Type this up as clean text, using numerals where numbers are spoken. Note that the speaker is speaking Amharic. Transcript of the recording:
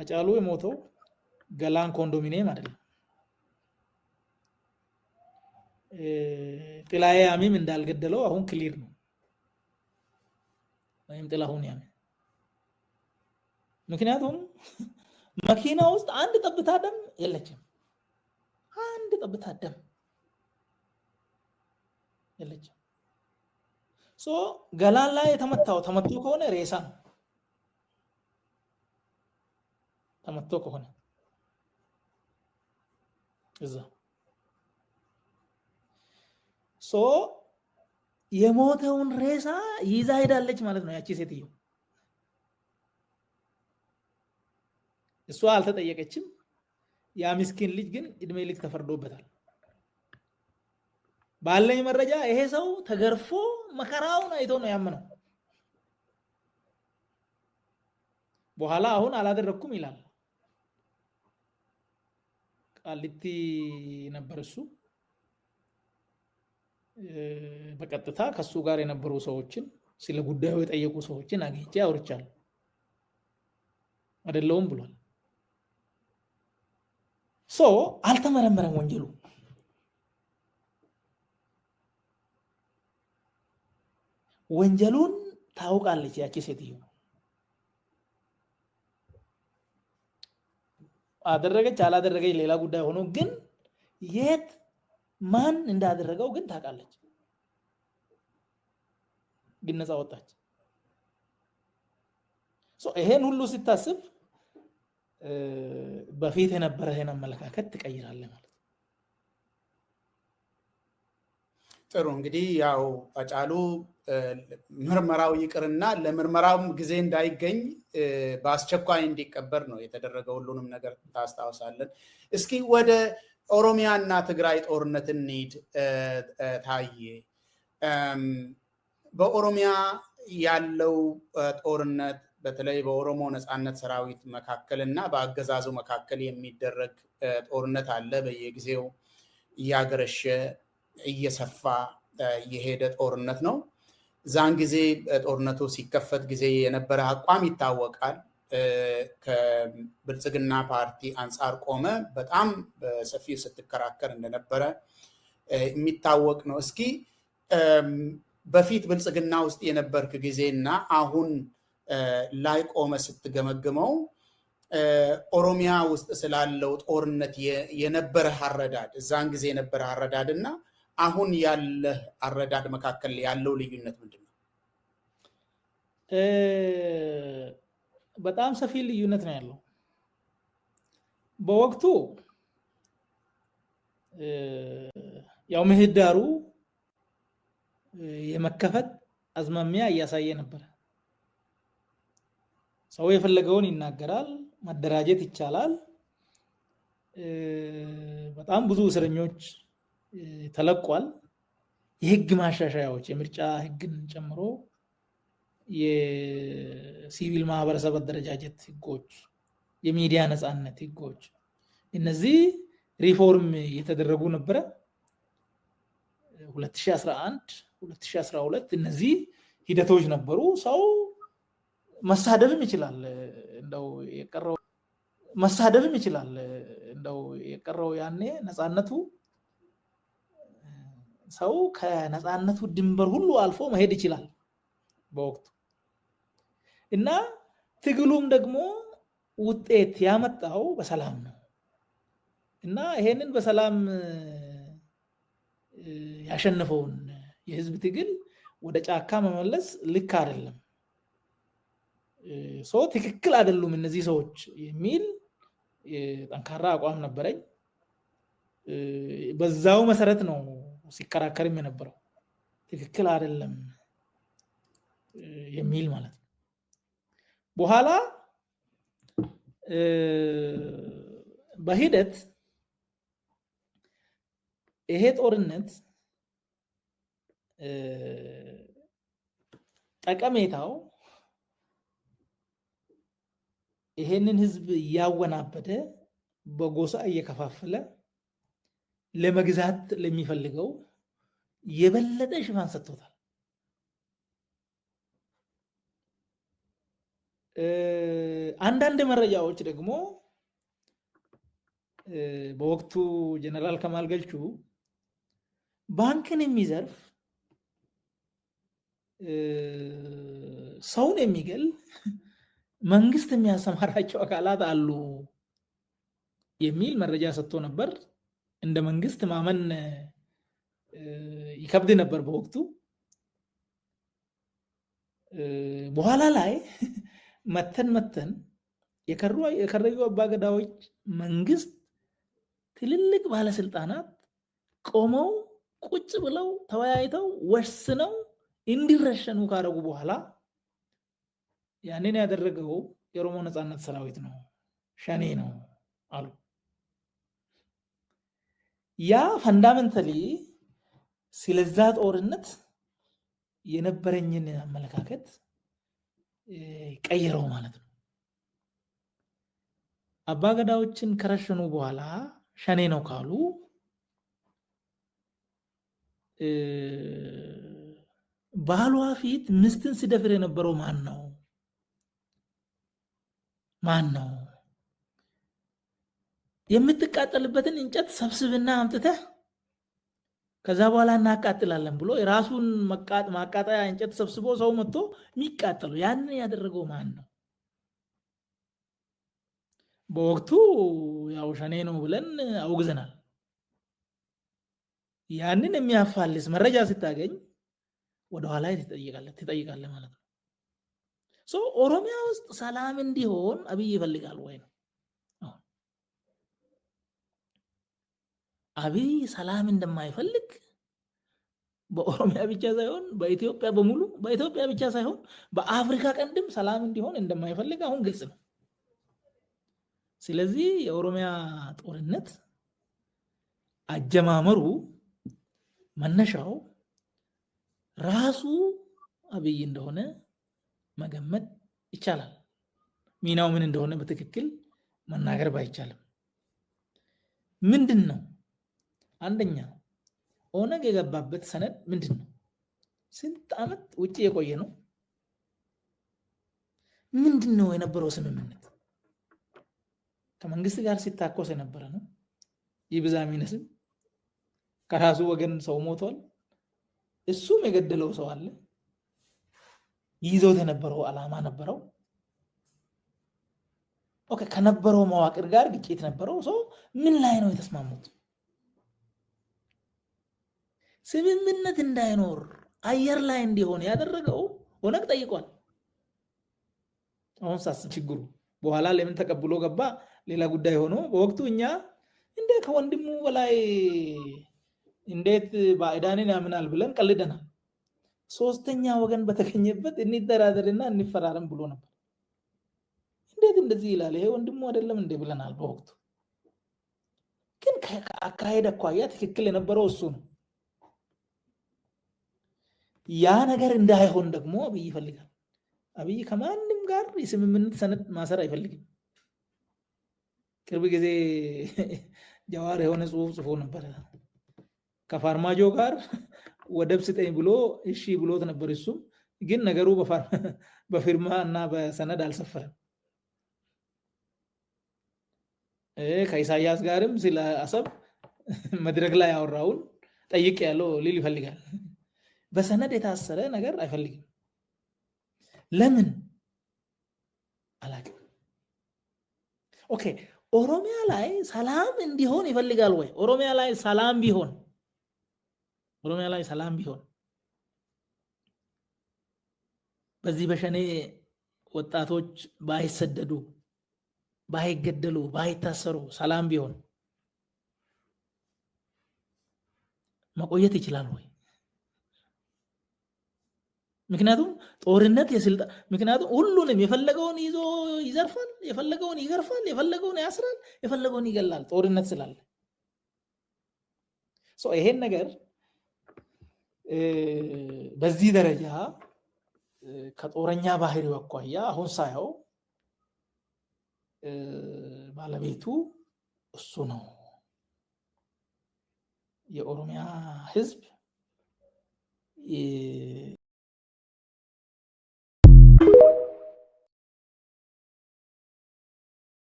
አጫሉ የሞተው ገላን ኮንዶሚኒየም አይደለም። ጥላዬ ያሚም እንዳልገደለው አሁን clear ነው፣ ወይም ጥላሁን ያሚ። ምክንያቱም መኪና ውስጥ አንድ ጠብታ ደም የለችም። አንድ ጠብታ ደም የለችም። So ገላን ላይ የተመታው ተመቶ ከሆነ ሬሳ ነው። ተመቶ ከሆነ እዛ so የሞተውን ሬሳ ይዛ ሄዳለች ማለት ነው ያቺ ሴትዮ። እሷ አልተጠየቀችም። ያ ምስኪን ልጅ ግን እድሜ ልክ ተፈርዶበታል። ባለኝ መረጃ ይሄ ሰው ተገርፎ መከራውን አይቶ ነው ያመነው። በኋላ አሁን አላደረግኩም ይላል። ቃሊቲ ነበር እሱ። በቀጥታ ከሱ ጋር የነበሩ ሰዎችን፣ ስለ ጉዳዩ የጠየቁ ሰዎችን አግኝቼ አውርቻለሁ። አይደለውም ብሏል። So አልተመረመረም ወንጀሉ። ወንጀሉን ታውቃለች ያቺ ሴትዮ። አደረገች አላደረገች ሌላ ጉዳይ ሆኖ ግን የት ማን እንዳደረገው ግን ታውቃለች። ግን ነፃ ወጣች። ይሄን ሁሉ ሲታስብ በፊት የነበረህን አመለካከት ትቀይራለህ ማለት ነው። ጥሩ፣ እንግዲህ ያው አጫሉ ምርመራው ይቅርና ለምርመራውም ጊዜ እንዳይገኝ በአስቸኳይ እንዲቀበር ነው የተደረገው። ሁሉንም ነገር ታስታውሳለን። እስኪ ወደ ኦሮሚያ እና ትግራይ ጦርነት እንሂድ። ታዬ፣ በኦሮሚያ ያለው ጦርነት በተለይ በኦሮሞ ነፃነት ሰራዊት መካከል እና በአገዛዙ መካከል የሚደረግ ጦርነት አለ። በየጊዜው እያገረሸ እየሰፋ የሄደ ጦርነት ነው። እዛን ጊዜ ጦርነቱ ሲከፈት ጊዜ የነበረ አቋም ይታወቃል። ከብልጽግና ፓርቲ አንጻር ቆመ በጣም በሰፊው ስትከራከር እንደነበረ የሚታወቅ ነው። እስኪ በፊት ብልጽግና ውስጥ የነበርክ ጊዜ እና አሁን ላይ ቆመ ስትገመግመው ኦሮሚያ ውስጥ ስላለው ጦርነት የነበረ አረዳድ፣ እዛን ጊዜ የነበረ አረዳድ እና አሁን ያለህ አረዳድ መካከል ያለው ልዩነት ምንድን ነው? በጣም ሰፊ ልዩነት ነው ያለው። በወቅቱ ያው ምህዳሩ የመከፈት አዝማሚያ እያሳየ ነበር። ሰው የፈለገውን ይናገራል፣ መደራጀት ይቻላል። በጣም ብዙ እስረኞች ተለቋል። የህግ ማሻሻያዎች የምርጫ ህግን ጨምሮ የሲቪል ማህበረሰብ አደረጃጀት ህጎች፣ የሚዲያ ነፃነት ህጎች፣ እነዚህ ሪፎርም እየተደረጉ ነበረ። 2011፣ 2012 እነዚህ ሂደቶች ነበሩ። ሰው መሳደብም ይችላል። እንደው የቀረው መሳደብም ይችላል። እንደው የቀረው ያኔ ነፃነቱ ሰው ከነፃነቱ ድንበር ሁሉ አልፎ መሄድ ይችላል በወቅቱ። እና ትግሉም ደግሞ ውጤት ያመጣው በሰላም ነው። እና ይሄንን በሰላም ያሸነፈውን የህዝብ ትግል ወደ ጫካ መመለስ ልክ አይደለም። So ትክክል አይደሉም እነዚህ ሰዎች የሚል ጠንካራ አቋም ነበረኝ። በዛው መሰረት ነው ሲከራከርም የነበረው፣ ትክክል አይደለም የሚል ማለት ነው። በኋላ በሂደት ይሄ ጦርነት ጠቀሜታው ይሄንን ህዝብ እያወናበደ በጎሳ እየከፋፈለ ለመግዛት ለሚፈልገው የበለጠ ሽፋን ሰጥቶታል። አንዳንድ መረጃዎች ደግሞ በወቅቱ ጀነራል ከማል ገልቹ ባንክን የሚዘርፍ፣ ሰውን የሚገል መንግስት የሚያሰማራቸው አካላት አሉ የሚል መረጃ ሰጥቶ ነበር። እንደ መንግስት ማመን ይከብድ ነበር በወቅቱ። በኋላ ላይ መተን መተን የከረዩ አባገዳዎች፣ መንግስት፣ ትልልቅ ባለስልጣናት ቆመው ቁጭ ብለው ተወያይተው ወስነው እንዲረሸኑ ካደረጉ በኋላ ያንን ያደረገው የኦሮሞ ነፃነት ሰራዊት ነው፣ ሸኔ ነው አሉ። ያ fundamentally ስለዛ ጦርነት የነበረኝን አመለካከት ቀየረው ማለት ነው። አባገዳዎችን ከረሸኑ በኋላ ሸኔ ነው ካሉ፣ ባሏ ፊት ምስትን ሲደፍር የነበረው ማን ነው? ማን ነው? የምትቃጠልበትን እንጨት ሰብስብና አምጥተህ ከዛ በኋላ እናቃጥላለን ብሎ የራሱን ማቃጠያ እንጨት ሰብስቦ ሰው መጥቶ የሚቃጠለው ያንን ያደረገው ማን ነው? በወቅቱ ያው ሸኔ ነው ብለን አውግዘናል። ያንን የሚያፋልስ መረጃ ስታገኝ ወደኋላ ትጠይቃለህ ማለት ነው። So ኦሮሚያ ውስጥ ሰላም እንዲሆን አብይ ይፈልጋል ወይ ነው። አብይ ሰላም እንደማይፈልግ በኦሮሚያ ብቻ ሳይሆን በኢትዮጵያ በሙሉ፣ በኢትዮጵያ ብቻ ሳይሆን በአፍሪካ ቀንድም ሰላም እንዲሆን እንደማይፈልግ አሁን ግልጽ ነው። ስለዚህ የኦሮሚያ ጦርነት አጀማመሩ መነሻው ራሱ አብይ እንደሆነ መገመት ይቻላል። ሚናው ምን እንደሆነ በትክክል መናገር ባይቻልም ምንድን ነው? አንደኛ ኦነግ የገባበት ሰነድ ምንድን ነው? ስንት ዓመት ውጭ የቆየ ነው? ምንድን ነው የነበረው ስምምነት? ከመንግስት ጋር ሲታኮስ የነበረ ነው። ይብዛም ይነስም ከራሱ ወገን ሰው ሞቷል። እሱም የገደለው ሰው አለ። ይዞት የነበረው ዓላማ ነበረው። Okay፣ ከነበረው መዋቅር ጋር ግጭት ነበረው። So ምን ላይ ነው የተስማሙት? ስምምነት እንዳይኖር አየር ላይ እንዲሆን ያደረገው ኦነግ ጠይቋል። አሁን ሳስብ ችግሩ በኋላ ለምን ተቀብሎ ገባ ሌላ ጉዳይ ሆኖ፣ በወቅቱ እኛ እንደ ከወንድሙ በላይ እንዴት ባዕዳንን ያምናል ብለን ቀልደናል። ሶስተኛ ወገን በተገኘበት እንደራደርና እንፈራረም ብሎ ነበር። እንዴት እንደዚህ ይላል? ይሄ ወንድሙ አይደለም እንዴ ብለናል በወቅቱ። ግን ከአካሄድ አኳያ ትክክል የነበረው እሱ ነው። ያ ነገር እንዳይሆን ደግሞ አብይ ይፈልጋል። አብይ ከማንም ጋር የስምምነት ሰነድ ማሰር አይፈልግም። ቅርብ ጊዜ ጀዋር የሆነ ጽሁፍ ጽፎ ነበረ። ከፋርማጆ ጋር ወደብ ስጠኝ ብሎ እሺ ብሎት ነበር። እሱም ግን ነገሩ በፊርማ እና በሰነድ አልሰፈረም። ከኢሳያስ ጋርም ስለ አሰብ መድረክ ላይ ያወራውን ጠይቅ ያለው ሊል ይፈልጋል። በሰነድ የታሰረ ነገር አይፈልግም። ለምን አላውቅም። Okay፣ ኦሮሚያ ላይ ሰላም እንዲሆን ይፈልጋል ወይ? ኦሮሚያ ላይ ሰላም ቢሆን በዚህ በሸኔ ወጣቶች ባይሰደዱ፣ ባይገደሉ፣ ባይታሰሩ፣ ሰላም ቢሆን መቆየት ይችላል ወይ? ምክንያቱም ጦርነት የስልጣን፣ ምክንያቱም ሁሉንም የፈለገውን ይዞ ይዘርፋል፣ የፈለገውን ይገርፋል፣ የፈለገውን ያስራል፣ የፈለገውን ይገላል። ጦርነት ስላለ ይሄን ነገር በዚህ ደረጃ ከጦረኛ ባህሪው አኳያ አሁን ሳየው ባለቤቱ እሱ ነው። የኦሮሚያ ህዝብ